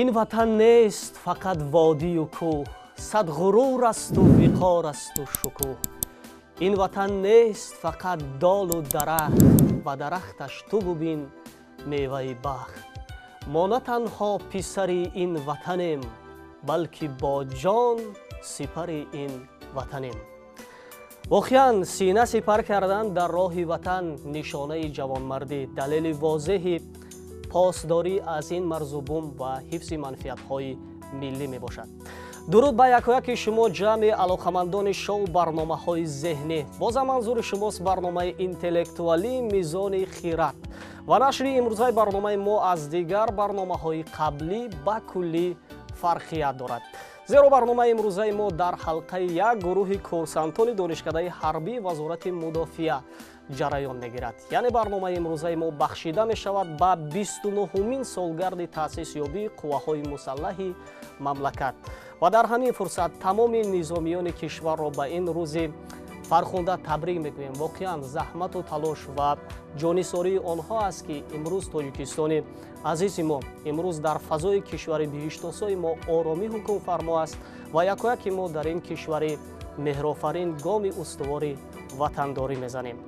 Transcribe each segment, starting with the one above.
Ин ватан нест фақат водию кӯҳ, сад ғурур асту виқор асту шукӯҳ. Ин ватан нест фақат долу дарахт, ба дарахташ ту бубин меваи бахт. Мо на танҳо писари ин ватанем, балки бо ҷон сипари ин ватанем. Воқеан сина сипар кардан дар роҳи ватан нишонаи ҷавонмардӣ, далели возеҳи посдорӣ аз ин марзу бум ва ҳифзи манфиатҳои миллӣ мебошад. Дуруд ба якояки шумо, ҷамъи алоқамандони шоу барномаҳои зеҳнӣ. Бозам манзури шумост барномаи интеллектуалӣ «Мизони хират». Ва нашри имрӯзаи барномаи мо аз дигар барномаҳои қаблӣ ба куллӣ фарқият дорад. Зеро барномаи имрӯзаи мо дар ҳалқаи як гурӯҳи курсантони донишкадаи ҳарбии Вазорати мудофиа ҷараён мегирад. Яъне барномаи имрӯзаи мо бахшида мешавад ба 29-умин солгарди таъсисёбии қувваҳои мусаллаҳи мамлакат. Ва дар ҳамин фурсат тамоми низомиёни кишварро ба ин рӯзи фархунда табрик мекунем. Воқеан заҳмату талош ва ҷонисории онҳо аст, ки имрӯз Тоҷикистони азизи мо, имрӯз дар фазои кишвари биҳиштосои мо оромӣ ҳукмфармо аст ва якояки мо дар ин кишвари меҳрофарин гоми устувори ватандорӣ мезанем.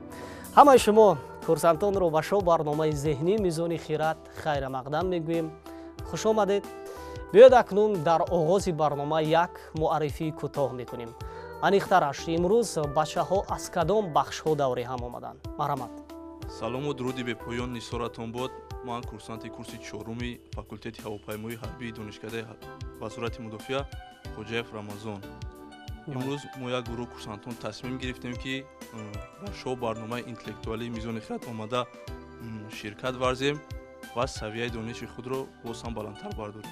Ҳамаи шумо курсантонро ба шоу барномаи зеҳнӣ «Мизони хират» хайрамақдам мегӯем. Хуш омадед. Биёед акнун дар оғози барнома як муаррифии кӯтоҳ мекунем. Аниқтараш, имрӯз бачаҳо аз кадом бахшҳо даври ҳам омаданд? Марҳамат. Салому дуруди бепоён нисоратон бод. Ман курсанти курси чоруми факултети ҳавопаймоии ҳарбии донишкадаи Вазорати мудофиа Хоҷаев Рамазон. Имрӯз мо як гурӯҳ курсантон тасмим гирифтем, ки ба шоу барномаи интеллектуалии «Мизони хират» омада ширкат варзем ва савияи дониши худро боз ҳам баландтар бардорем.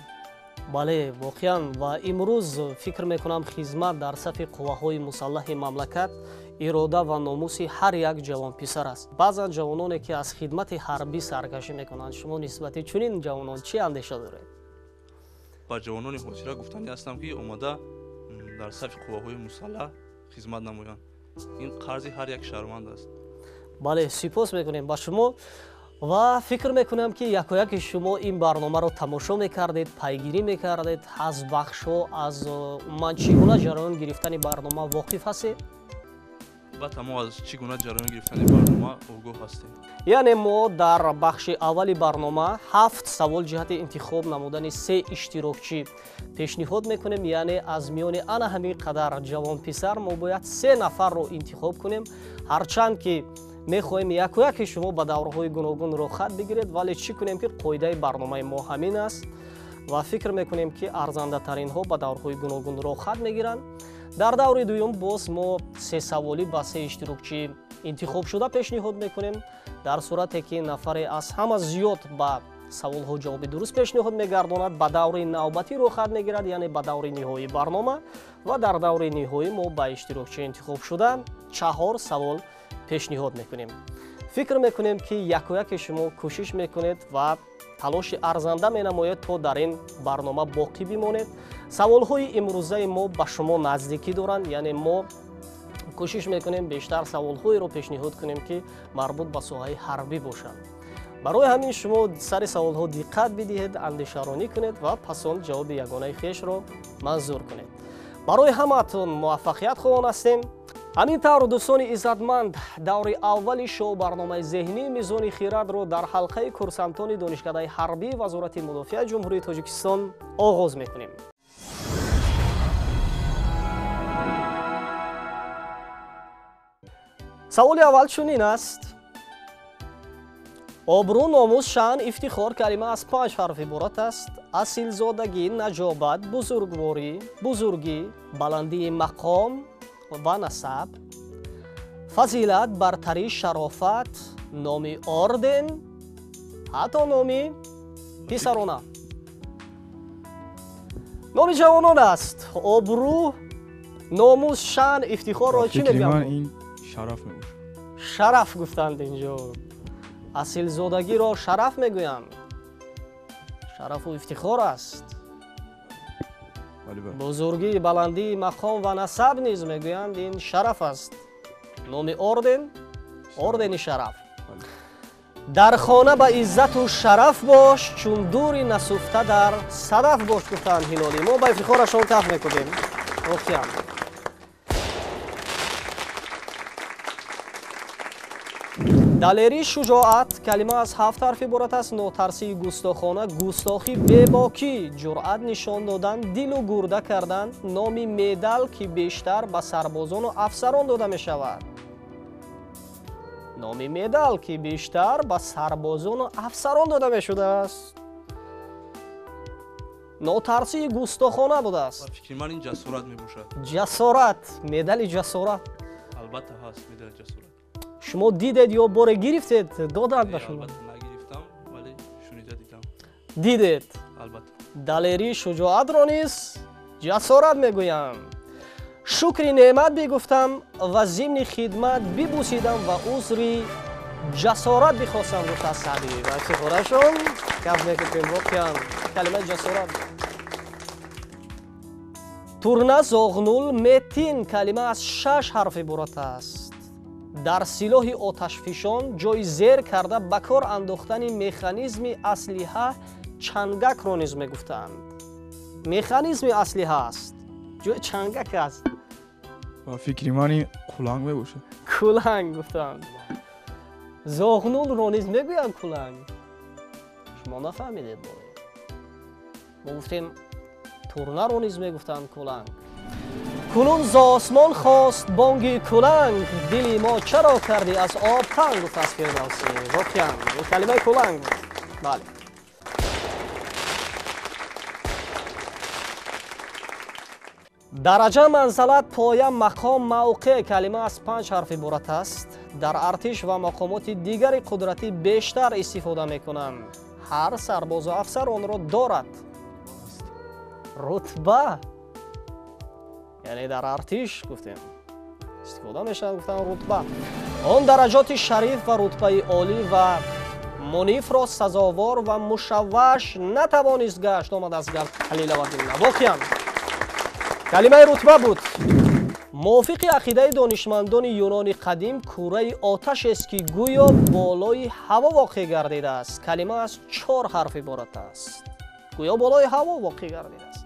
Бале, воқеан, ва имрӯз фикр мекунам, хизмат дар сафи қувваҳои мусаллаҳи мамлакат ирода ва номуси ҳар як ҷавонписар аст. Баъзан ҷавононе, ки аз хидмати ҳарбӣ саркашӣ мекунанд, шумо нисбати чунин ҷавонон чӣ андеша доред? Ба ҷавонони ҳозира гуфтанӣ ҳастам, ки омада дар сафи қувваҳои мусаллаҳ хизмат намоянд. Ин қарзи ҳар як шаҳрванд аст. Бале, сипос мекунем ба шумо ва фикр мекунам, ки якояки шумо ин барномаро тамошо мекардед, пайгирӣ мекардед. Аз бахшҳо, аз умуман чӣ гуна ҷараён гирифтани барнома воқиф ҳастед? Албатта, мо аз чӣ гуна ҷараён гирифтани барнома огоҳ ҳастем. Яъне мо дар бахши аввали барнома ҳафт савол ҷиҳати интихоб намудани се иштирокчӣ пешниҳод мекунем. Яъне аз миёни ана ҳамин қадар ҷавонписар мо бояд се нафарро интихоб кунем. Ҳарчанд ки мехоҳем якояки шумо ба давраҳои гуногун роҳхат бигиред, вале чӣ кунем, ки қоидаи барномаи мо ҳамин аст ва фикр мекунем, ки арзандатаринҳо ба даврҳои гуногун роҳхат мегиранд. Дар даври дуюм боз мо се саволӣ ба се иштирокчӣ интихобшуда пешниҳод мекунем. Дар сурате ки нафаре аз ҳама зиёд ба саволҳо ҷавоби дуруст пешниҳод мегардонад, ба даври навбатӣ роҳхат мегирад, яъне ба даври ниҳоии барнома. Ва дар даври ниҳоӣ мо ба иштирокчии интихобшуда чаҳор савол пешниҳод мекунем. Фикр мекунем, ки якояки шумо кӯшиш мекунед ва талоши арзанда менамоед, то дар ин барнома боқӣ бимонед. Саволҳои имрӯзаи мо ба шумо наздикӣ доранд, яъне мо кӯшиш мекунем бештар саволҳоеро пешниҳод кунем, ки марбут ба соҳаи ҳарбӣ бошанд. Барои ҳамин шумо сари саволҳо диққат бидиҳед, андешаронӣ кунед ва пас он ҷавоби ягонаи хешро манзур кунед. Барои ҳамаатон муваффақият хоҳон ҳастем. Ҳамин тавр, дӯстони иззатманд, даври аввали шоу барномаи зеҳнӣ «Мизони хиратро» дар ҳалқаи курсантони донишкадаи ҳарбии Вазорати мудофиаи Ҷумҳурии Тоҷикистон оғоз мекунем. Саволи аввал чунин аст: обрӯ, номус, шаън, ифтихор калима аз панҷ ҳарф иборат аст. Асилзодагӣ, наҷобат, бузургворӣ, бузургӣ, баландии мақом ва насаб, фазилат, бартарӣ, шарофат, номи орден, ҳатто номи писарона. Номи ҷавонон аст. Обрӯ, номус, шаън, ифтихорро чӣ мегӯянд? Ин шараф мебошад. Шараф гуфтанд инҷо. Асилзодагиро шараф мегӯянд. Шарафу ифтихор аст. Бузургӣ, баландии мақом ва насаб низ мегӯянд, ин шараф аст. Номи орден, ордени шараф. Дар хона ба иззату шараф бош, чун дури насуфта дар садаф бош, гуфтанд Ҳилолӣ. Мо ба ифтихорашон каф мекунем. Воқеан. Далерӣ, шуҷоат калима аз ҳафт ҳарф иборат аст. Нотарсии густохона, густохӣ, бебокӣ, ҷуръат нишон додан, дилу гурда кардан, номи медал, ки бештар ба сарбозону афсарон дода мешавад. Номи медал, ки бештар ба сарбозону афсарон дода мешудааст. Нотарсии густохона будааст. Ба фикри ман ин ҷасорат мебошад. Ҷасорат, медали ҷасорат. Албатта ҳаст медали ҷасорат. Шумо дидед ё боре гирифтед? Доданд ба шумо? Албатта нагирифтам, вале шунида дидам. Дидед? Албатта. Далерӣ, шуҷоатро низ ҷасорат мегӯям. Шукри неъмат бигуфтам ва зимни хидмат бибусидам ва узри ҷасорат бихостам, гуфтааст Саъдӣ. Ва ифтихорашон гап мекунем. Воқеан калимаи ҷасорат. Турна, зоғнул, метин калима аз шаш ҳарф иборат аст. Дар силоҳи оташфишон ҷои зер карда ба кор андохтани механизми аслиҳа чангакро низ мегуфтанд. Механизми аслиҳа аст, ҷои чангак аст. Ба фикри ман ин куланг мебошад. Куланг гуфтанд. Зоғнулро низ мегӯянд куланг. Шумо нафаҳмидед боре. Мо гуфтем турнаро низ мегуфтанд куланг. Кунун з осмон хост бонги куланг, дили мо чаро кардӣ аз об танг, гуфтааст Фирдавсӣ. Воқеан калимаи куланг буд. Бале. Дараҷа, манзалат, поя, мақом, мавқеъ калима аз панҷ ҳарф иборат аст. Дар артиш ва мақомоти дигари қудратӣ бештар истифода мекунанд. Ҳар сарбозу афсар онро дорад. Рутба. Яъне дар артиш гуфтем истифода мешавад, гуфтам рутба. Он дараҷоти шариф ва рутбаи олӣ ва мунифро сазовор ва мушавваш натавонист гашт, омадааст гап Халилаваддинна. Воқеан калимаи рутба буд. Мувофиқи ақидаи донишмандони юнони қадим, кураи оташест, ки гӯё болои ҳаво воқеъ гардидааст. Калима аз чор ҳарф иборат аст. Гӯё болои ҳаво воқеъ гардидааст.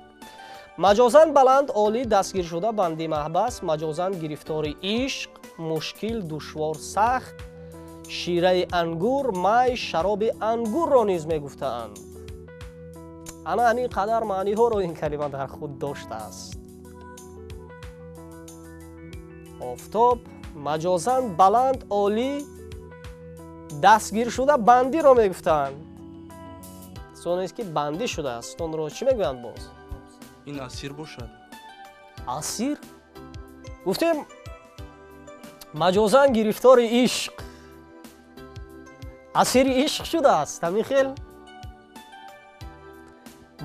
Маҷозан баланд, олӣ, дастгиршуда, банди маҳбас, маҷозан гирифтори ишқ, мушкил, душвор, сахт, шираи ангур, май, шароби ангурро низ мегуфтаанд. Ана ҳамин қадар маъниҳоро ин калима дар худ доштааст. Офтоб, маҷозан баланд, олӣ, дастгиршуда, бандиро мегуфтаанд. Сонест, ки бандӣ шудааст, онро чӣ мегӯянд боз? Ин асир бошад. Асир? Гуфтем маҷозан гирифтори ишқ. Асири ишқ шудааст, ҳамин хел?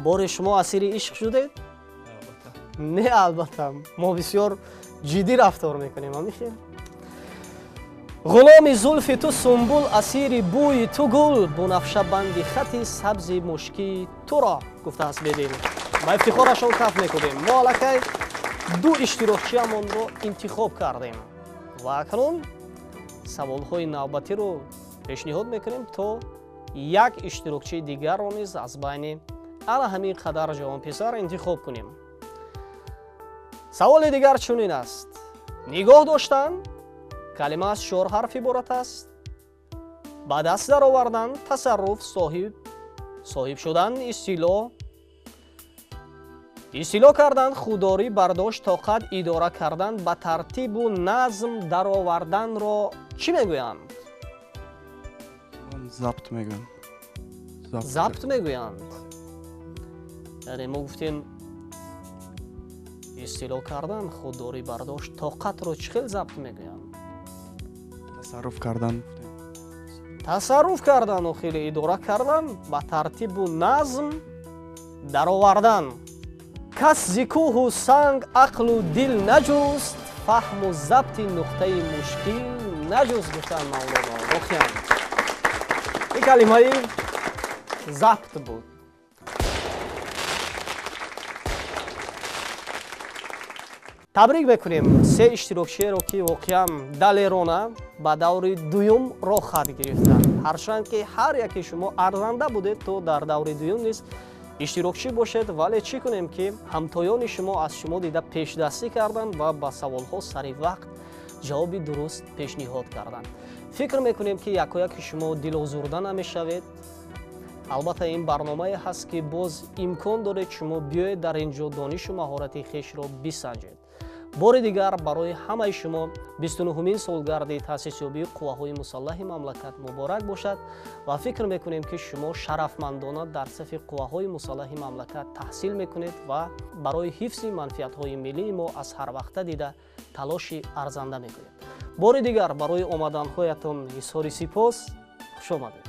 Боре шумо асири ишқ шудед? Албатта. Не, албатта. Мо бисёр ҷиддӣ рафтор мекунем, ҳамин хел? Ғуломи зулфи ту сумбул, асири бӯи ту гул, бунафша банди хати сабзи мушкии туро, гуфтааст Бедил. Ба ифтихорашон каф мекунем. Мо аллакай ду иштирокчиамонро интихоб кардем ва акнун саволҳои навбатиро пешниҳод мекунем, то як иштирокчии дигарро низ аз байни ана ҳамин қадар ҷавонписар интихоб кунем. Саволи дигар чунин аст. Нигоҳ доштан калима аз чор ҳарф иборат аст. Ба даст даровардан, тасарруф, соҳиб шудан, истило кардан, худдорӣ, бардошт, тоқат, идора кардан, ба тартибу назм дароварданро чӣ мегӯянд? Забт мегӯянд. Забт мегӯянд. Яъне мо гуфтем истило кардан, худдорӣ, бардошт, тоқатро чӣ хел забт мегӯянд? Тасарруф кардан. Тасарруф кардан, охири идора кардан, ба тартибу назм даровардан. Кас зи кӯҳу санг ақлу дил наҷуст, фаҳму забти нуқтаи мушкил наҷуст, гуфтанд Мавлоно. Воқеан ин калимаи забт буд. Табрик мекунем се иштирокчиеро, ки воқеан далерона ба даври дуюм роҳ гирифтанд. Ҳарчанд ки ҳар яке шумо арзанда будед, то дар даври дуюм низ иштирокчӣ бошед, вале чӣ кунем, ки ҳамтоёни шумо аз шумо дида пешдастӣ карданд ва ба саволҳо сари вақт ҷавоби дуруст пешниҳод карданд. Фикр мекунем, ки якояки шумо дилозурда намешавед. Албатта, ин барномае ҳаст, ки боз имкон доред шумо биёед дар ин ҷо донишу маҳорати хешро бисанҷед. Бори дигар барои ҳамаи шумо 29-умин солгарди таъсисёбии қувваҳои мусаллаҳи мамлакат муборак бошад ва фикр мекунем, ки шумо шарафмандона дар сафи қувваҳои мусаллаҳи мамлакат таҳсил мекунед ва барои ҳифзи манфиатҳои миллии мо аз ҳар вақта дида талоши арзанда мекунед. Бори дигар барои омаданҳоятон изҳори сипос. Хуш омадед.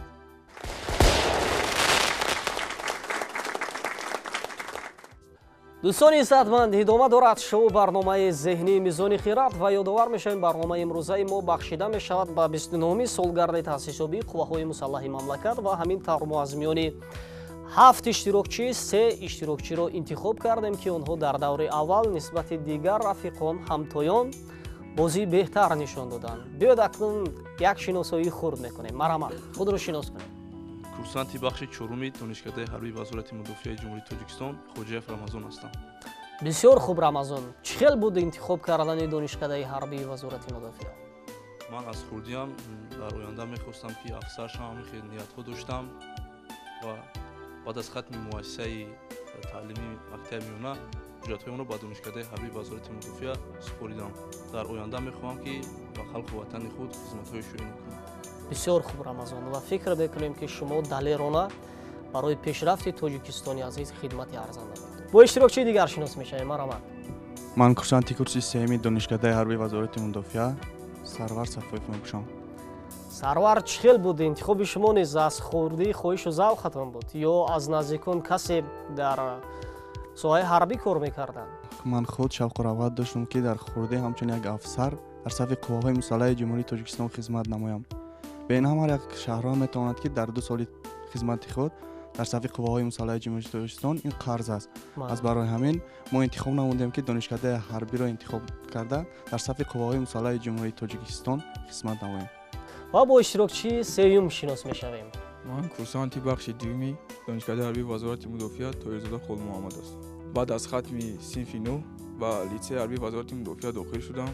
Дӯстони иззатманд, идома дорад шоу барномаи зеҳнии Мизони хирад ва ёдовар мешавем, барномаи имрӯзаи мо бахшида мешавад ба 29-уми солгарди таъсисёбии қувваҳои мусаллаҳи мамлакат ва ҳамин тавр мо аз миёни 7 иштирокчӣ 3 иштирокчиро интихоб кардем, ки онҳо дар даври аввал нисбати дигар рафиқон, ҳамтоён бозии беҳтар нишон доданд. Биёед акнун як шиносоии хурд мекунем. Марҳамат, худро шинос кунед. Курсанти бахши чоруми Донишкадаи ҳарбии Вазорати мудофиаи Ҷумҳурии Тоҷикистон Хоҷаев Рамазон ҳастам. Бисёр хуб, Рамазон. Чӣ хел буд интихоб кардани Донишкадаи ҳарбии Вазорати мудофиа? Ман аз хурдиам дар оянда мехостам, ки афсар шавам, хел ниятҳо доштам ва баъд аз хатми муассисаи таълимии мактаби миёна ҳуҷҷатҳои онро ба Донишкадаи ҳарбии Вазорати мудофиа супоридам. Дар оянда мехоҳам, ки ба халқу ватани худ хизматҳои шоёна кунам. Бисёр хуб, Рамазон, ва фикр мекунем, ки шумо далерона барои пешрафти Тоҷикистони азиз хидмати арзанда мекунед. Бо иштирокчии дигар шинос мешавем. Марҳамат. Ман курсанти курси сеюми Донишкадаи ҳарбии Вазорати мудофиа Сарвар Сафоев мебошам. Сарвар, чӣ хел буд интихоби шумо? Низ аз хурдӣ хоҳишу завқатон буд ё аз наздикон касе дар соҳаи ҳарбӣ кор мекарданд? Ман худ шавқу рағбат доштам, ки дар хурдӣ ҳамчун як афсар дар сафи қувваҳои мусаллаҳи Ҷумҳурии Тоҷикистон хизмат намоям. Бе ин ҳам ҳар як шаҳрванд метавонад, ки дар 2 соли хизмати худ дар сафи қувваҳои мусаллаҳи Ҷумҳурии Тоҷикистон ин қарз аст. Аз барои ҳамин мо интихоб намудем, ки Донишкадаи ҳарбиро интихоб карда дар сафи қувваҳои мусаллаҳи Ҷумҳурии Тоҷикистон хизмат намоем. Ва бо иштирокчии сеюм шинос мешавем. Ман курсанти бахши дуюми Донишкадаи ҳарбии Вазорати мудофиа Тоирзода Холмуҳаммад ҳастам. Баъд аз хатми синфи 9 ба литсеи ҳарбии Вазорати мудофиа дохил шудам.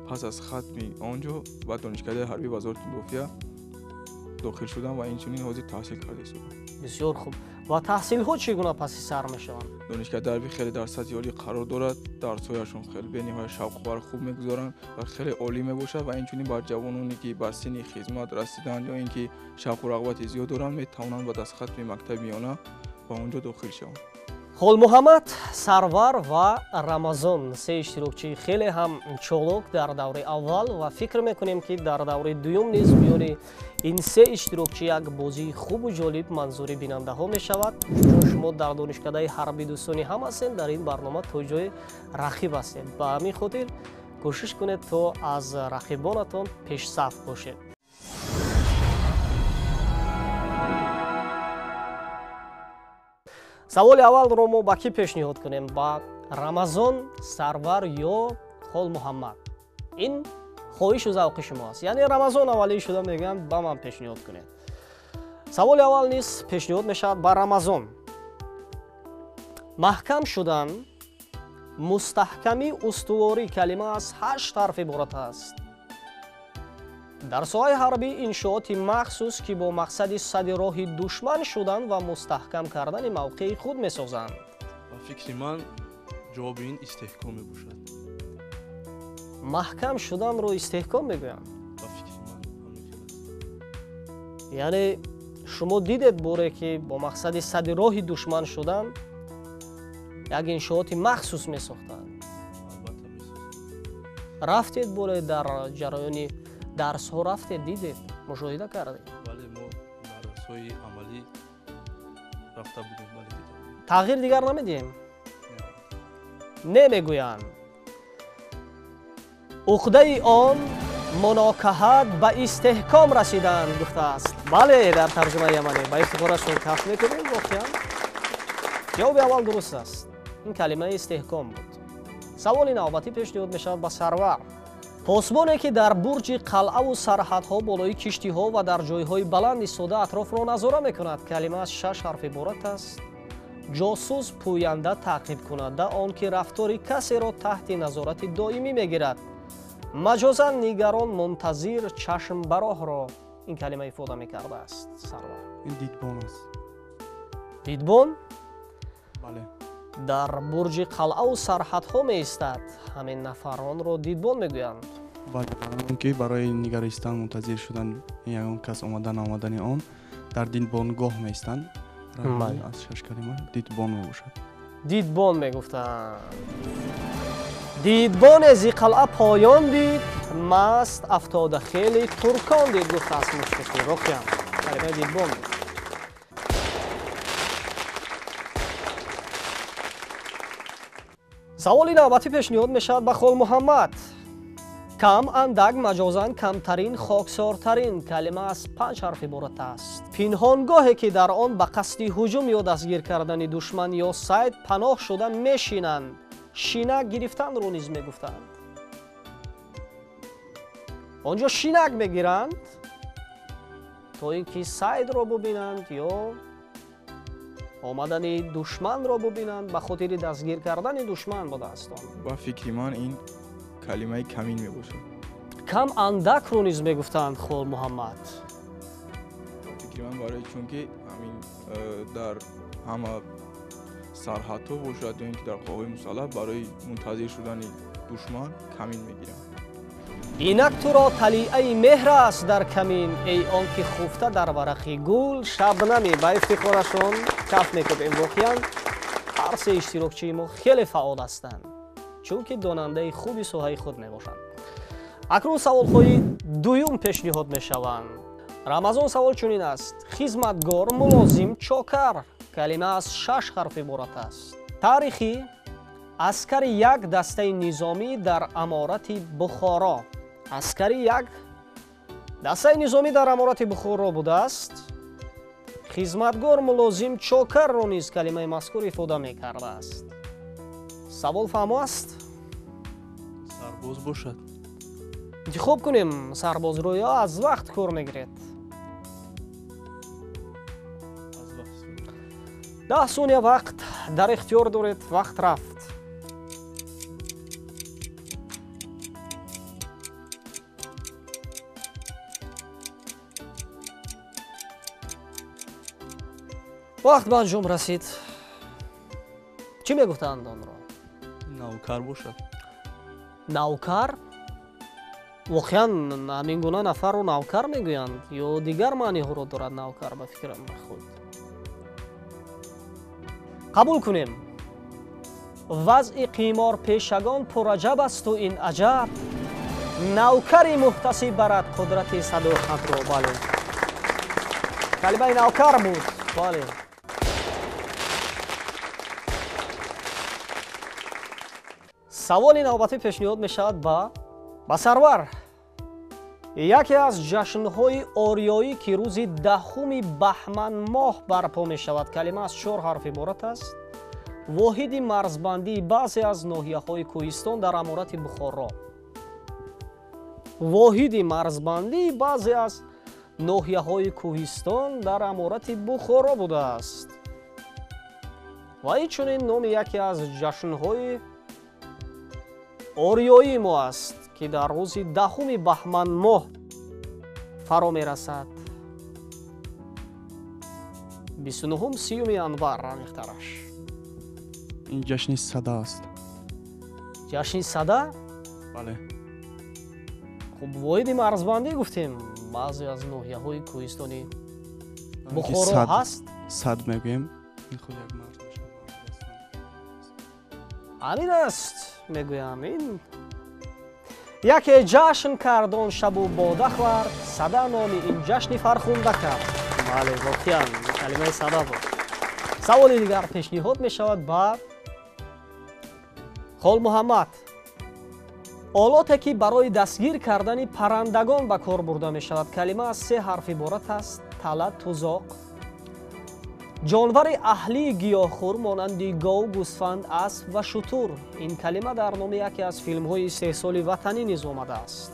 Пас аз хатми он ҷо ба Донишкадаи ҳарбии Вазорати мудофиа дохил шудам ва инчунин ҳозир таҳсил карда истодам. Бисёр хуб. Ва таҳсилҳо чӣ гуна паси сар мешаванд? Донишкадаи ҳарбӣ хеле дар сатҳи олӣ қарор дорад. Дарсҳояшон хеле бениҳоят шавқовар хуб мегузаранд ва хеле олӣ мебошад ва инчунин бар ҷавононе, ки ба синни хизмат расиданд ё ин ки шавқу рағбати зиёд доранд, метавонанд баъд аз хатми мактаби миёна ба он ҷо дохил шаванд. Холмуҳаммад, Сарвар ва Рамазон се иштирокчии хеле ҳам чолок дар даври аввал ва фикр мекунем, ки дар даври дуюм низ миёни ин се иштирокчӣ як бозии хубу ҷолиб манзури бинандаҳо мешавад. Чун шумо дар Донишкадаи ҳарбӣ дӯстони ҳам ҳастед, дар ин барнома то ҷои рақиб ҳастед. Ба ҳамин хотир кӯшиш кунед, то аз рақибонатон пешсаф бошед. Саволи аввалро мо ба кӣ пешниҳод кунем? Ба Рамазон, Сарвар ё Холмуҳаммад? Ин хоҳишу завқи шумо аст. Яъне Рамазон аввалин шуда мегӯянд, ба ман пешниҳод кунед. Саволи аввал низ пешниҳод мешавад ба Рамазон. Маҳкам шудан, мустаҳкамӣ, устуворӣ калима аз 8 ҳарф иборат аст. Дар соҳаи ҳарбӣ иншооти махсус, ки бо мақсади сади роҳи душман шудан ва мустаҳкам кардани мавқеи худ месозанд. Ба фикри ман ҷавоби ин истеҳком мебошад. Маҳкам шуданро истеҳком мегӯянд? Ба фикри ман ҳамин хел аст. Яъне шумо дидед боре, ки бо мақсади сади роҳи душман шудан як иншооти махсус месохтанд? Албатта месозанд. Рафтед боре дар ҷараёни дарсҳо, рафтед, дидед, мушоҳида кардед? Бале, мо дар дарсҳои амалӣ рафта будем, бале, дида будем. Тағйир дигар намедиҳем? Не мегӯянд. Уқдаи он мунокаҳат ба истеҳком расиданд гуфтааст. Бале, дар тарҷумаи амалӣ ба ифтихорашон каф мекунем. Воқеан ҷавоби аввал дуруст аст. Ин калимаи истеҳком буд. Саволи навбатӣ пешниҳод мешавад ба Сарвар. Посбоне ки дар бурҷи қалъаву сарҳадҳо, болои киштиҳо ва дар ҷойҳои баланд истода атрофро назора мекунад. Калима аз 6 ҳарф иборат аст. Ҷосус, пӯянда, таъқибкунанда, он ки рафтори касеро таҳти назорати доимӣ мегирад. Маҷозан нигарон, мунтазир, чашм ба роҳро ин калима ифода мекардааст. Сарвар. Ин дидбон аст. Дидбон? Бале. Дар бурҷи қалъаву сарҳадҳо меистад. Ҳамин нафаронро дидбон мегӯянд. Бале, он ки барои нигаристан, мунтазир шудан, ягон кас омадан омадани он дар дидбонгоҳ меистанд. Аз 6 калима дидбон мебошад. Дидбон мегуфтанд. Дидбоне зи қалъа поён дид, маст афтода хеле туркон дид, гуфтааст Мушфиқӣ. Воқеан калимаи дидбон буд. Саволи навбатӣ пешниҳод мешавад ба Холмуҳаммад. Кам, андак, маҷозан, камтарин, хоксортарин. Калима аз 5 ҳарф иборат аст. Пинҳонгоҳе ки дар он ба қасди ҳуҷум ё дастгир кардани душман ё сайд паноҳ шуда мешинанд. Шинак гирифтанро низ мегуфтанд. Он ҷо шинак мегиранд то ин ки сайдро бубинанд ё омадани душманро бубинанд, ба хотири дастгир кардани душман будааст он. Ба фикри ман ин калимаи камин мебошад. Кам андакро низ мегуфтанд, Холмуҳаммад. Ба фикри ман барои чунки ҳамин дар ҳама сарҳадҳо бошад ё ин ки дар қувваҳои мусаллаҳ барои мунтазир шудани душман камин мегиранд. Инак туро талиаи меҳр аст дар камин, эй он ки хуфта дар варақи гул шабнами. Ба ифтихорашон каф мекунем. Воқеан ҳар се иштирокчии мо хеле фаъол ҳастанд, чунки донандаи хуби соҳаи худ мебошанд. Акнун саволҳои дуюм пешниҳод мешаванд. Рамазон, савол чунин аст. Хизматгор, мулозим, чокар. Калима аз 6 ҳарф иборат аст. Таърихӣ аскари як дастаи низомӣ дар аморати Бухоро. Аскари як дастаи низомӣ дар аморати Бухоро будааст. Хизматгор, мулозим, чокарро низ калимаи мазкур ифода мекардааст. Савол фаҳмо аст? Сарбоз бошад. Интихоб кунем сарбозро ё аз вақт кор мегиред? 10 сония вақт дар ихтиёр доред. Вақт рафт. Вақт ба анҷом расид. Чӣ мегуфтанд онро? Навкар бошад. Навкар? Воқеан ҳамин гуна нафарро навкар мегӯянд ё дигар маъниҳоро дорад навкар? Ба фикрам худ қабул кунем. Вазъи қиморпешагон пураҷаб асту ин аҷаб, навкари муҳтасиб барад қудрати садоқатро. Бале, калимаи навкар буд. Бале. Саволи навбатӣ пешниҳод мешавад ба Сарвар. Яке аз ҷашнҳои ориёӣ ки рӯзи 10 баҳман моҳ барпо мешавад. Калима аз 4 ҳарф иборат аст. Воҳиди марзбандии баъзе аз ноҳияҳои кӯҳистон дар аморати Бухоро. Воҳиди марзбандии баъзе аз ноҳияҳои кӯҳистон дар аморати Бухоро будааст. Ва инчунин номи яке аз ҷашнҳои ориёии мо аст ки дар рӯзи 10 баҳман моҳ фаро мерасад. 29-30 январ аниқтараш. Ин ҷашни сада аст. Ҷашни сада? Бале. Хуб, воҳиди марзбандӣ гуфтем, баъзе аз ноҳияҳои кӯҳистони Бухоро ҳаст. Сад мегӯем, ин худ як марз мешавад. Ҳамин аст мегӯям. Ин яке ҷашн кард он шабу бода хӯрд, сада номи ин ҷашни фархунда кард. Бале, воқеан калимаи сада буд. Саволи дигар пешниҳод мешавад ба Холмуҳаммад. Олоте ки барои дастгир кардани паррандагон ба кор бурда мешавад. Калима аз 3 ҳарф иборат аст. Тала, тузоқ. Ҷонвари аҳлии гиёҳхӯр монанди гов, гӯсфанд, асп ва шутур. Ин калима дар номи яке аз филмҳои истеҳсоли ватанӣ низ омадааст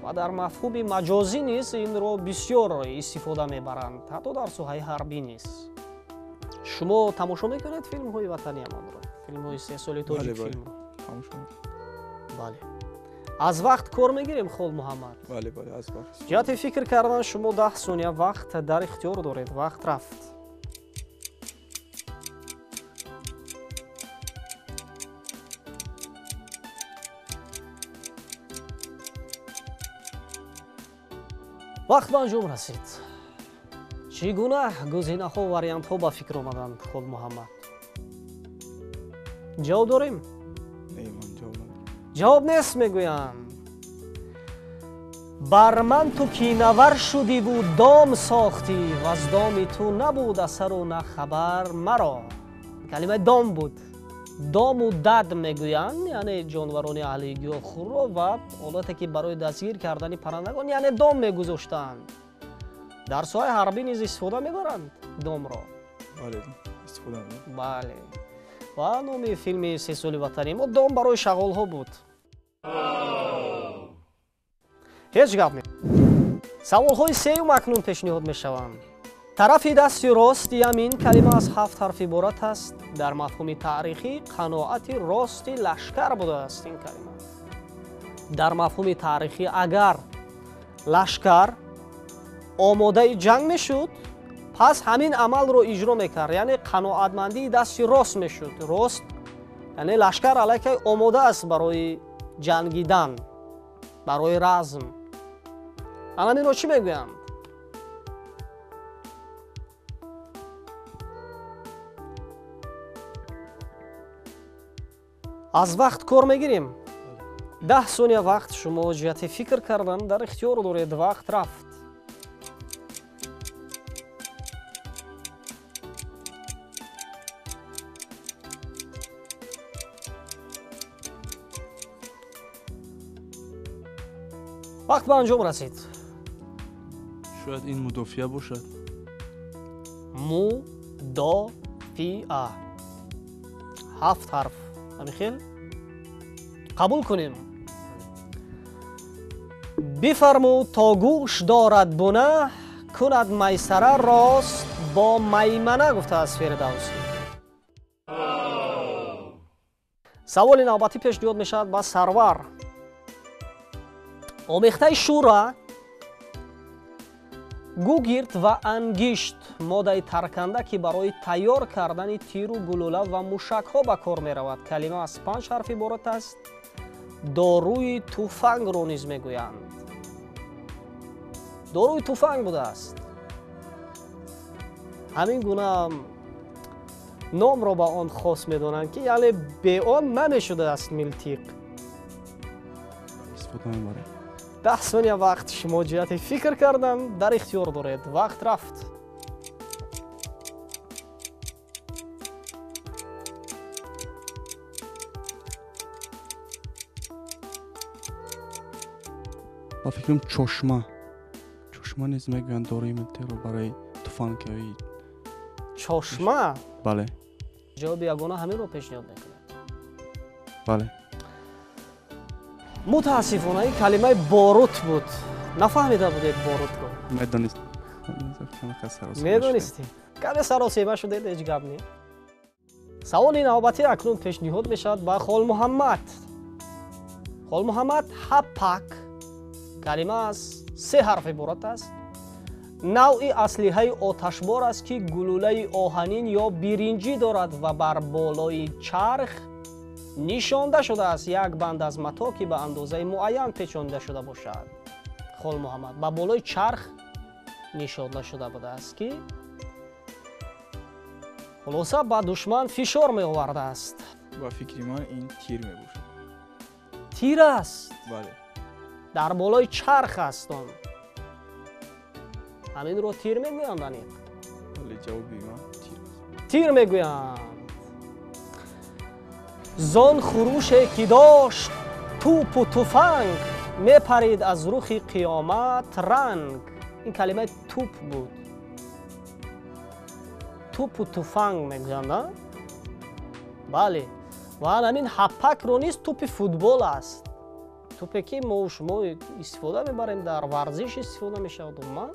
ва дар мафҳуми маҷозӣ низ инро бисёр истифода мебаранд, ҳатто дар соҳаи ҳарбӣ низ. Шумо тамошо мекунед филмҳои ватаниамонро, филмҳои истеҳсоли тоҷикфилмро? Бале. Аз вақт кор мегирем, Хол Муҳаммад? Бале, бале, аз вақт. Ҷиҳати фикр кардан шумо 10 сония вақт дар ихтиёр доред. Вақт рафт. Вақт ба анҷом расид. Чӣ гуна гузинаҳо, вариантҳо ба фикр омаданд, Хол Муҳаммад? Ҷавоб дорем? Не, ман ҷавоб надорам. Ҷавоб нест, мегӯянд. Бар ман ту кинавар шудиву дом сохтӣ, ваз доми ту набуд асару на хабар маро. Калимаи дом буд. Дому дад мегӯянд, яъне ҷонварони аҳли гиёҳхӯрро ва ҳолате ки барои дастгир кардани паррандагон, яъне дом мегузоштанд. Дар соҳаи ҳарбӣ низ истифода мебаранд домро. Бале, истифода мебаранд. Бале. Ва номи филми истеҳсоли ватании мо дом барои шағолҳо буд. Ҳеҷ гап не. Саволҳои сеюм акнун пешниҳод мешаванд. Тарафи дасти рост ямин калима аз 7 ҳарф иборат аст. Дар мафҳуми таърихӣ қаноати рости лашкар будааст ин калима. Дар мафҳуми таърихӣ агар лашкар омодаи ҷанг мешуд, пас ҳамин амалро иҷро мекард, яъне қаноатмандии дасти рост мешуд. Рост, яъне лашкар аллакай омода аст барои ҷангидан, барои разм. Ҳаминро чӣ мегӯянд? Аз вақт кор мегирем. 10 сония вақт шумо ҷиҳати фикр кардан дар ихтиёр доред. Вақт рафт. Вақт ба анҷом расид. Шояд ин мудофиа бошад. Мудофиа. 7 ҳарф. Ҳамин хел? Қабул кунем. Бифармуд то гӯш дорад буна, кунад майсара рост бо маймана, гуфтааст Фирдавсӣ. Саволи навбатӣ пешниҳод мешавад ба Сарвар. Омехтаи шӯра, гугирд ва ангишт, моддаи тарканда ки барои тайёр кардани тиру гулӯла ва мушакҳо ба кор меравад. Калима аз 5 ҳарф иборат аст. Доруи туфангро низ мегӯянд. Доруи туфанг будааст. Ҳамин гуна номро ба он хос медонанд, ки яъне бе он намешудааст милтиқ. Истифода мебарем. 10 сония вақт шумо ҷиҳати фикр кардан дар ихтиёр доред. Вақт рафт. Ба фикрам чошма. Чошма низ мегӯянд доруи милтиқро барои туфангҳои. Чошма? Бале. Ҷавоби ягона ҳаминро пешниҳод мекунад. Бале. Мутаассифона ин калимаи борут буд. Нафаҳмида будед борутро? Медонист. Медонистӣ? Каме саросема шудед, ҳеҷ гап не. Саволи навбатӣ акнун пешниҳод мешавад ба Холмуҳаммад. Холмуҳаммад, ҳапак калима аз 3 ҳарф иборат аст. Навъи аслиҳаи оташбор аст, ки гулӯлаи оҳанин ё биринҷӣ дорад ва бар болои чарх нишонда шудааст як банд аз мато, ки ба андозаи муайян печонида шуда бошад. Холмуҳаммад, ба болои чарх нишонда шуда будааст, ки хулоса ба душман фишор меовардааст. Ба фикри ман ин тир мебошад. Тир аст? Бале. Дар болои чарх аст он. Ҳаминро тир мегӯянд, аниқ? Бале, ҷавоби ман тир аст. Тир мегӯянд. Зон хуруше ки дошт тӯпу туфанг, мепарид аз рухи қиёмат ранг. Ин калимаи тӯп буд. Тупу туфанг мегӯянд, а? Бале. Ва ҳамин ҳаппакро низ тупи футбол аст. Тупе ки мо шумо истифода мебарем, дар варзиш истифода мешавад умуман.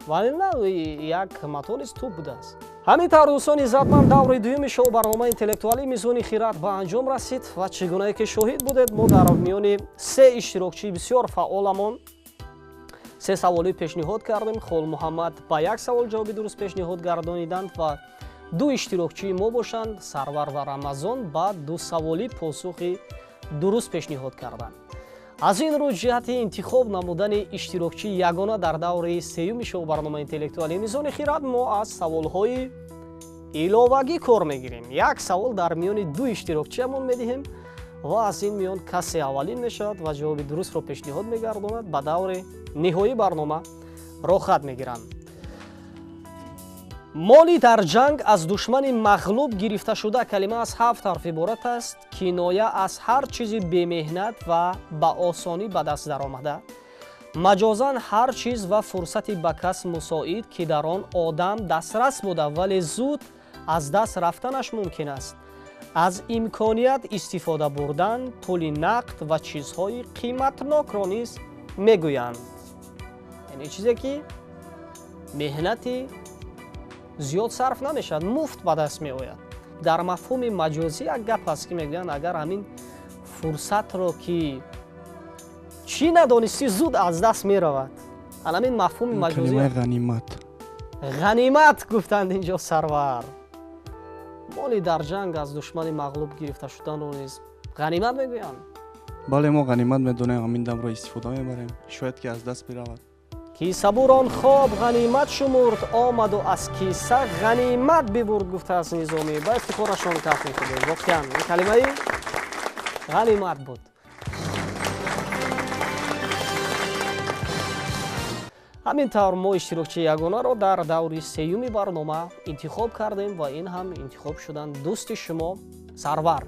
Вале на як мато низ туп будааст. Ҳамин тавр, дӯстони иззатманд, даври дуюми шоу барномаи интеллектуалии Мизони хират ба анҷом расид ва чӣ гунае ки шоҳид будед, мо дар миёни се иштирокчии бисёр фаъоламон се саволӣ пешниҳод кардем. Холмуҳаммад ба як савол ҷавоби дуруст пешниҳод гардониданд ва ду иштирокчии мо бошанд, Сарвар ва Рамазон, ба ду саволӣ посухи дуруст пешниҳод карданд. Аз ин рӯ ҷиҳати интихоб намудани иштирокчии ягона дар даври сеюми шоу барномаи интеллектуалии Мизони хират мо аз саволҳои иловагӣ кор мегирем. Як савол дар миёни ду иштирокчиамон медиҳем ва аз ин миён касе аввалин мешавад ва ҷавоби дурустро пешниҳод мегардонад, ба даври ниҳоии барнома роҳхат мегиранд. Моли дар ҷанг аз душмани мағлуб гирифташуда калима аз ҳафт ҳарф иборат аст. Киноя аз ҳар чизи бемеҳнат ва ба осонӣ ба даст даромада. Маҷозан ҳар чиз ва фурсати ба кас мусоид, ки дар он одам дастрас буда, вале зуд аз даст рафтанаш мумкин аст. Аз имконият истифода бурдан, пули нақд ва чизҳои қиматнокро низ мегӯянд. Яъне чизе ки меҳнати зиёд сарф намешавад, муфт ба даст меояд. Дар мафҳуми маҷозӣ як гап ҳаст, ки мегӯянд агар ҳамин фурсатро ки чӣ надонистӣ зуд аз даст меравад. Ҳамин мафҳуми маҷозӣ ғанимат. Ғанимат гуфтанд инҷо Сарвар. Моли дар ҷанг аз душмани мағлуб гирифта шуданро низ ғанимат мегӯянд. Бале, мо ғанимат медонем, ҳамин дамро истифода мебарем, шояд ки аз даст биравад. Киса бурон хоб ғанимат шумурд, омаду аз киса ғанимат бибурд, гуфтааст Низомӣ. Ба ифтихорашон каф мекунем. Воқеан ин калимаи ғанимат буд. Ҳамин тавр мо иштирокчии ягонаро дар даври сеюми барнома интихоб кардем ва ин ҳам интихоб шуданд дӯсти шумо Сарвар.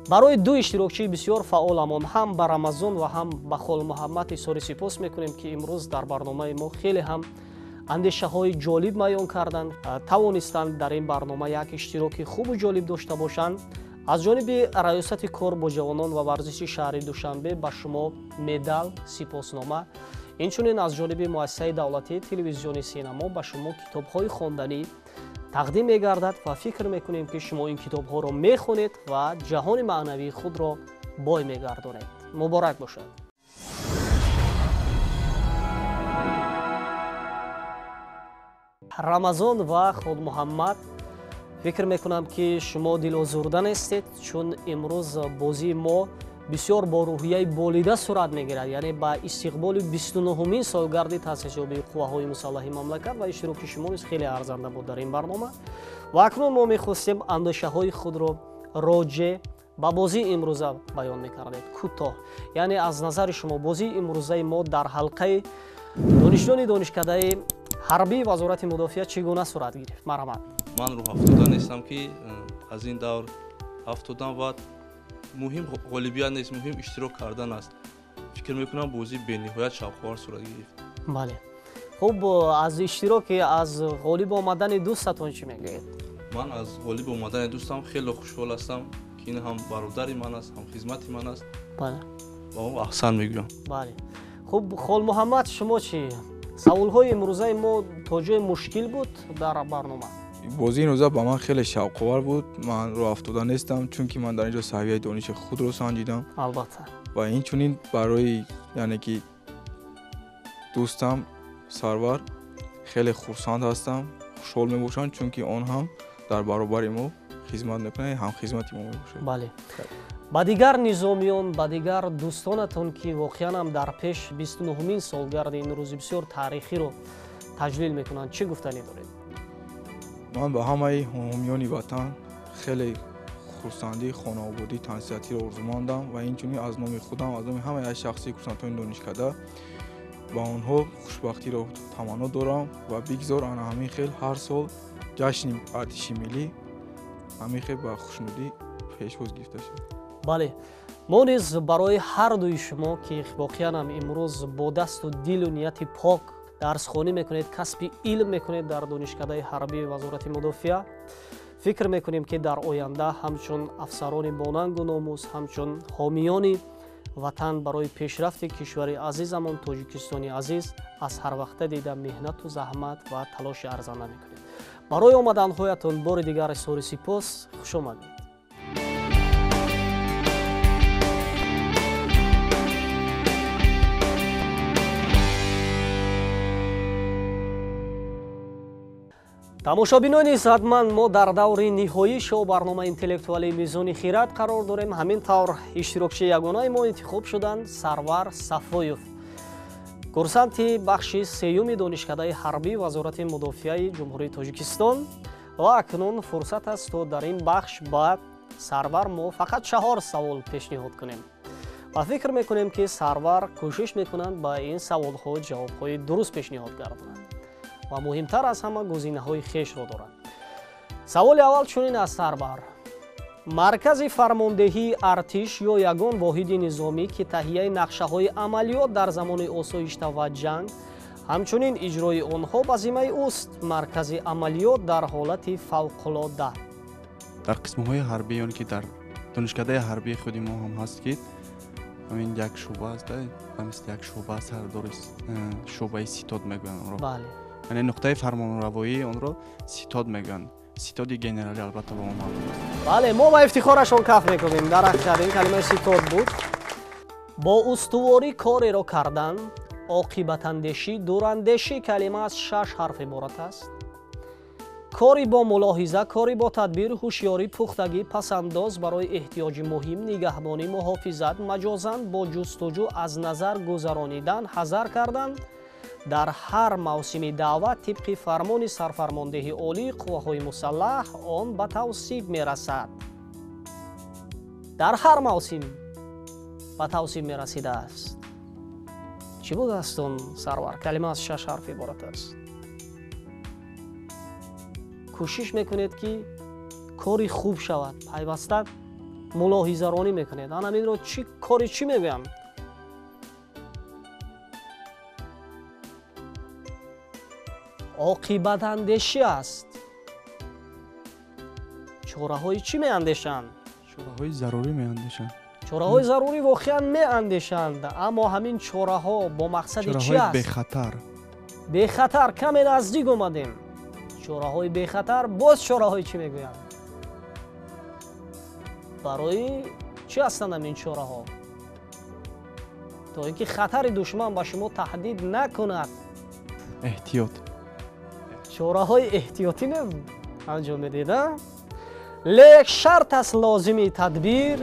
Барои ду иштирокчии бисёр фаъоламон, ҳам ба Рамазон ва ҳам ба Холмуҳаммад изҳори сипос мекунем, ки имрӯз дар барномаи мо хеле ҳам андешаҳои ҷолиб баён карданд, тавонистанд дар ин барнома як иштироки хубу ҷолиб дошта бошанд. Аз ҷониби раёсати кор бо ҷавонон ва варзиши шаҳри Душанбе ба шумо медал, сипоснома, инчунин аз ҷониби муассисаи давлатии телевизиони Синамо ба шумо китобҳои хонданӣ тақдим мегардад ва фикр мекунем, ки шумо ин китобҳоро мехонед ва ҷаҳони маънавии худро бой мегардонед. Муборак бошад. Рамазон ва Холмуҳаммад, фикр мекунам, ки шумо дилозурда нестед, чун имрӯз бозии мо бисёр бо рӯҳияи болида сурат мегирад, яъне ба истиқболи 29-умин солгарди таъсисёбии қувваҳои мусаллаҳи мамлакат ва иштироки шумо низ хеле арзанда буд дар ин барнома. Ва акнун мо мехостем андешаҳои худро роҷеъ ба бозии имрӯза баён мекардед кӯтоҳ. Яъне аз назари шумо бозии имрӯзаи мо дар ҳалқаи донишҷӯёни донишкадаи ҳарбии Вазорати мудофиа чӣ гуна сурат гирифт? Марҳамат. Ман рӯҳафтода нестам, ки аз ин давр афтодам ва муҳим ғолибият нест, муҳим иштирок кардан аст. Фикр мекунам бозӣ бениҳоят шавқовар сурат гирифт. Бале. Хуб, аз иштироки, аз ғолиб омадани дӯстатон чӣ мегӯед? Ман аз ғолиб омадани дӯстам хеле хушҳол ҳастам, ки ин ҳам бародари ман аст, ҳам хизмати ман аст. Бале. Ба ӯ аҳсан мегӯям. Бале. Хуб, Холмуҳаммад, шумо чӣ? Саволҳои имрӯзаи мо то ҷое мушкил буд дар барнома? Бозии имрӯза ба ман хеле шавқовар буд. Ман роҳ афтода нестам, чунки ман дар ин ҷо саҳвияи дониши худро санҷидам. Албатта. Ва инчунин барои, яъне ки дӯстам Сарвар хеле хурсанд ҳастам, хушҳол мебошам, чунки он ҳам дар баробари мо хизмат мекунад, ҳам хизмати мо мебошад. Бале. Ба дигар низомиён, ба дигар дӯстонатон, ки воқеан ҳам дар пеш 29-умин солгарди ин рӯзи бисёр таърихиро таҷлил мекунанд, чӣ гуфтанӣ доред? Ман ба ҳамаи ҳомиёни ватан хеле хурсандӣ, хонаободӣ, тансиҳатиро орзумандам ва инчунин аз номи худам, аз номи ҳамаи шахси курсантҳои донишкада ба онҳо хушбахтиро таманно дорам ва бигзор ана ҳамин хел ҳар сол ҷашни артиши миллӣ ҳамин хел ба хушнудӣ пешвоз гирифта шавад. Бале, мо низ барои ҳар дуи шумо, ки воқеан ҳам имрӯз бо дасту дилу нияти пок Дарсхонӣ мекунед, касби илм мекунед дар Донишкадаи ҳарбии Вазорати мудофиа. Фикр мекунем, ки дар оянда ҳамчун афсарони бонангу номус, ҳамчун ҳомиёни ватан барои пешрафти кишвари азизамон Тоҷикистони азиз аз ҳар вақта дида меҳнату заҳмат ва талоши арзанда мекунед. Барои омаданҳоятон бори дигар изҳори сипос. Хуш омадед. Тамошобинони иззатманд, мо дар даври ниҳоии шоу барномаи интеллектуалии Мизони хирад қарор дорем. Ҳамин тавр иштирокчии ягонаи мо интихоб шуданд Сарвар Сафоев, курсанти бахши сеюми Донишкадаи ҳарбии Вазорати мудофиаи Ҷумҳурии Тоҷикистон. Ва акнун фурсат аст, то дар ин бахш ба Сарвар мо фақат 4 савол пешниҳод кунем ва фикр мекунем, ки Сарвар кӯшиш мекунанд ба ин саволҳо ҷавобҳои дуруст пешниҳод гардонанд ва муҳимтар аз ҳама гузинаҳои хешро доранд. Саволи аввал чунин аст, Сарвар: маркази фармондеҳии артиш ё ягон воҳиди низомӣ, ки таҳияи нақшаҳои амалиёт дар замони осоишта ва ҷанг, ҳамчунин иҷрои онҳо ба зиммаи ӯст. Маркази амалиёт дар ҳолати фавқулодда. Дар қисмҳои ҳарбӣ, ёне ки дар донишкадаи ҳарбии худи мо ҳам ҳаст, ки ҳамин як шӯъба аст, ба мисли як шӯъба сардори шӯъбаи ситод мегӯянд онро. Бале. Яъне нуқтаи фармонравоии онро ситод мегӯянд. Ситоди генералӣ албатта ба мо маълум аст. Бале, мо ба ифтихорашон каф мекунем. Дар ҳақиқат ин калимаи ситод буд. Бо устуворӣ кореро кардан, оқибатандешӣ, дурандешӣ. Калима аз 6 ҳарф иборат аст. Кори бо мулоҳиза, кори бо тадбир, ҳушёрӣ, пухтагӣ, пасандоз барои эҳтиёҷи муҳим, нигаҳбонӣ, муҳофизат, маҷозан бо ҷустуҷӯ аз назар гузаронидан, ҳазар кардан. Дар ҳар мавсими даъват тибқи фармони сарфармондеҳи олии қувваҳои мусаллаҳ он ба тавсиб мерасад. Дар ҳар мавсим ба тавсиб мерасидааст. Чӣ будааст он, Сарвар? Калима аз 6 ҳарф иборат аст. Кӯшиш мекунед, ки кори хуб шавад, пайваста мулоҳизаронӣ мекунед. Ан ҳаминро чӣ кори чӣ мегӯям? Оқибатандешӣ аст. Чораҳои чӣ меандешанд? Чораҳои зарурӣ меандешанд. Чораҳои зарурӣ воқеан меандешанд, аммо ҳамин чораҳо бо мақсади чӣ аст? Бехатар. Бехатар, каме наздик омадем. Чораҳои бехатар, боз чораҳои чӣ мегӯянд? Барои чӣ ҳастанд ҳамин чораҳо? То ин ки хатари душман ба шумо таҳдид накунад. Эҳтиёт. Чораҳои эҳтиётӣ анҷом медиҳед, а? Лек шарт аст лозими тадбир,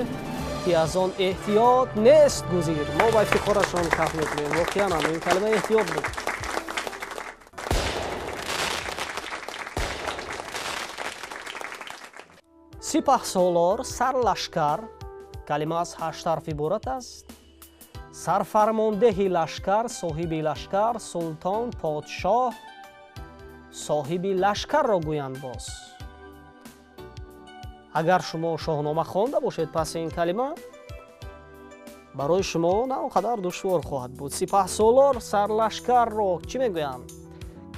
ки аз он эҳтиёт нест гузир. Мо ба ифтихорашон каф мекунем. Воқеан ҳам ин калима эҳтиёт буд. Сипаҳсолор, сарлашкар, калима аз 8 ҳарф иборат аст. Сарфармондеҳи лашкар, соҳиби лашкар, султон, подшоҳ, соҳиби лашкарро гӯянд боз. Агар шумо Шоҳнома хонда бошед, пас ин калима барои шумо на он қадар душвор хоҳад буд. Сипаҳсолор, сарлашкарро чӣ мегӯянд?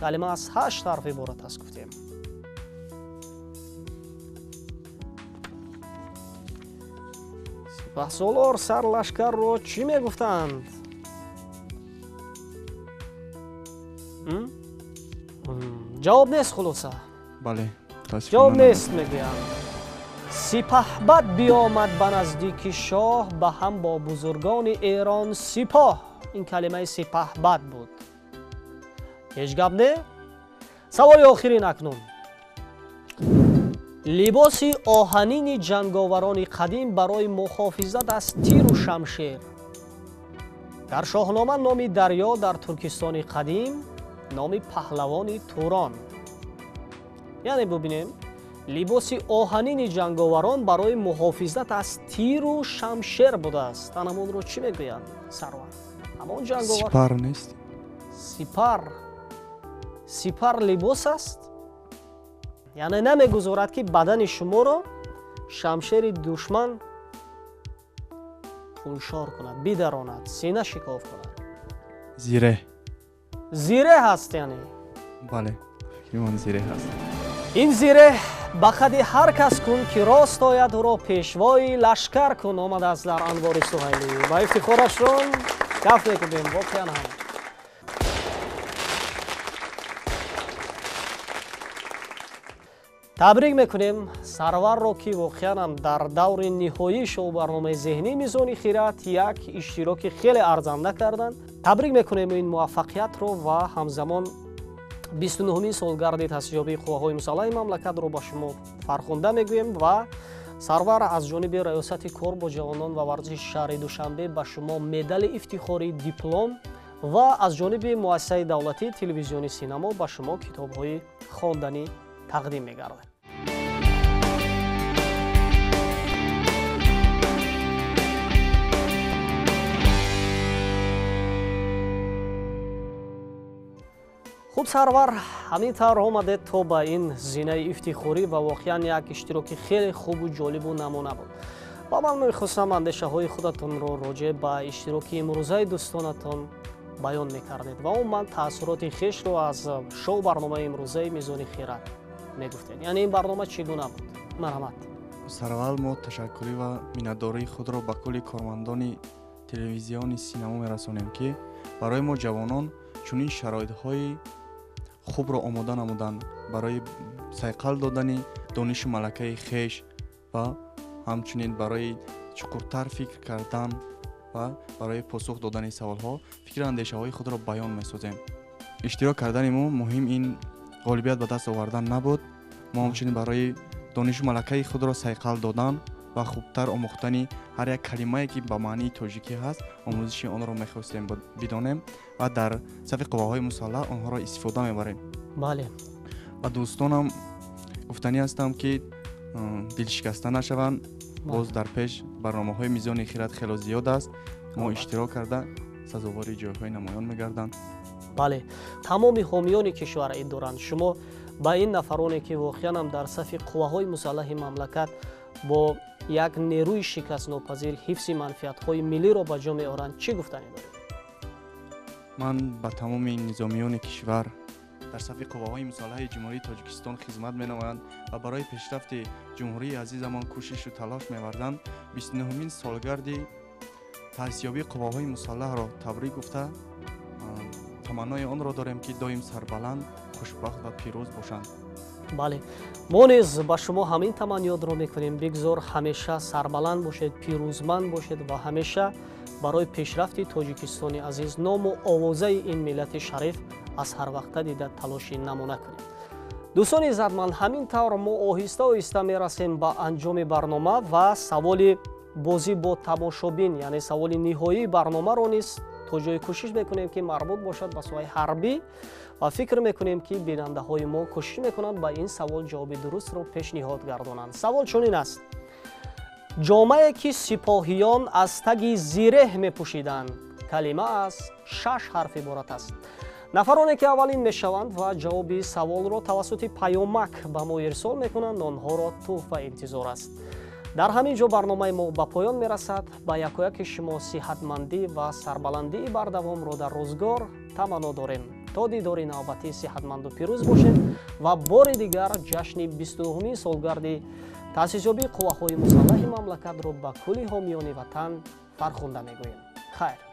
Калима аз 8 ҳарф иборат аст, гуфтем. Сипаҳсолор, сарлашкарро чӣ мегуфтанд? Ҷавоб нест, хулоса? Бале, ҷавоб нест мегӯянд. Сипаҳбад биомад ба наздики шоҳ, ба ҳам бо бузургони Эрон сипоҳ. Ин калимаи сипаҳбад буд. Ҳеҷ гап не? Саволи охирин акнун. Либоси оҳанини ҷанговарони қадим барои муҳофизат аз тиру шамшер. Дар Шоҳнома номи дарё, дар Туркистони қадим номи паҳлавони Турон. Яъне бубинем, либоси оҳанини ҷанговарон барои муҳофизат аз тиру шамшер будааст. Ҳамонро чӣ мегӯянд, Сарвар? Ҳамон ҷанговар. Сипар нест? Сипар. Сипар либос аст? Яъне намегузорад, ки бадани шуморо шамшери душман хуншор кунад, бидаронад, сина шикоф кунад. Зиреҳ. Зиреҳ аст яъне? Бале, фикри ман зиреҳ аст. Ин зиреҳ ба қади ҳар кас кун, ки рост ояд, ӯро пешвои лашкар кун, омадааст дар Анвори Суҳайлӣ. Ба ифтихорашон каф мекунем воқеан ҳам. Табрик мекунем Сарварро, ки воқеан ҳам дар даври ниҳоии шоу-барномаи зеҳнии Мизони хират як иштироки хеле арзанда карданд. Табрик мекунем ин муваффақиятро ва ҳамзамон 29-умин солгарди таъсисёбии қувваҳои мусаллаҳи мамлакатро ба шумо фархунда мегӯем ва Сарвар, аз ҷониби Раёсати кор бо ҷавонон ва варзиши шаҳри Душанбе ба шумо медали ифтихории, диплом ва аз ҷониби муассисаи давлатии телевизиони Синамо ба шумо китобҳои хонданӣ тақдим мегардад. Хуб, Сарвар, ҳамин тавр омадед то ба ин зинаи ифтихорӣ ва воқеан як иштироки хеле хубу ҷолибу намуна буд. Ва ман мехостам андешаҳои худатонро роҷеъ ба иштироки имрӯзаи дӯстонатон баён мекардед ва умуман таассуроти хешро аз шоу-барномаи имрӯзаи Мизони хират мегуфтед. Яъне ин барнома чӣ гуна буд? Марҳамат. Сараввал мо ташаккурӣ ва миннатдории худро ба кулли кормандони телевизиони Синамо мерасонем, ки барои мо ҷавонон чунин шароитҳои хубро омода намуданд барои сайқал додани донишу малакаи хеш ва ҳамчунин барои чуқуртар фикр кардан ва барои посух додани саволҳо фикру андешаҳои худро баён месозем. Иштирок кардани мо муҳим ин ғолибият ба даст овардан набуд. Мо ҳамчунин барои донишу малакаи худро сайқал додан ва хубтар омӯхтани ҳар як калимае, ки ба маънии тоҷикӣ ҳаст, омӯзиши онро мехостем бидонем ва дар сафи қувваҳои мусаллаҳ онҳоро истифода мебарем. Бале. Ба дӯстонам гуфтанӣ ҳастам, ки дилшикаста нашаванд. Боз дар пеш барномаҳои Мизони хират хело зиёд аст. Мо иштирок карда сазовори ҷойҳои намоён мегарданд. Бале, тамоми ҳомиёни кишвар ид доранд. Шумо ба ин нафароне, ки воқеан ҳам дар сафи қувваҳои мусаллаҳи мамлакат бо як нерӯи шикастнопазир ҳифзи манфиатҳои миллиро ба ҷо меоранд, чӣ гуфтанӣ доред? Ман ба тамоми низомиёни кишвар дар сафи қувваҳои мусаллаҳи Ҷумҳурии Тоҷикистон хизмат менамоянд ва барои пешрафти ҷумҳурии азизамон кӯшишу талош меварзанд, 29-умин солгарди таъсисёбии қувваҳои мусаллаҳро табрик гуфта, таманнои онро дорем, ки доим сарбаланд, хушбахт ва пирӯз бошанд. Бале, мо низ ба шумо ҳамин таманниётро мекунем. Бигзор ҳамеша сарбаланд бошед, пирӯзманд бошед ва ҳамеша барои пешрафти Тоҷикистони азиз, ному овозаи ин миллати шариф аз ҳар вақта дида талоши намуна кунед. Дӯстони иззатманд, ҳамин тавр мо оҳиста оҳиста мерасем ба анҷоми барнома ва саволи бозӣ бо тамошобин, яъне саволи ниҳоии барномаро низ то ҷое кӯшиш мекунем, ки марбут бошад ба соҳаи ҳарбӣ ва фикр мекунем, ки бинандаҳои мо кӯшиш мекунанд ба ин савол ҷавоби дурустро пешниҳод гардонанд. Савол чунин аст: ҷомае, ки сипоҳиён аз таги зиреҳ мепӯшиданд, калима аз 6 ҳарф иборат аст. Нафароне, ки аввалин мешаванд ва ҷавоби саволро тавассути паёмак ба мо ирсол мекунанд, онҳоро тӯҳфа интизор аст. Дар ҳамин ҷо барномаи мо ба поён мерасад. Ба якояки шумо сиҳатмандӣ ва сарбаландии бардавомро дар рӯзгор таманно дорем. То дидори навбатӣ сиҳатманду пирӯз бошед ва бори дигар ҷашни 29-умин солгарди таъсисёбии қувваҳои мусаллаҳи мамлакатро ба кулли ҳомиёни ватан фархунда мегӯем. Хайр.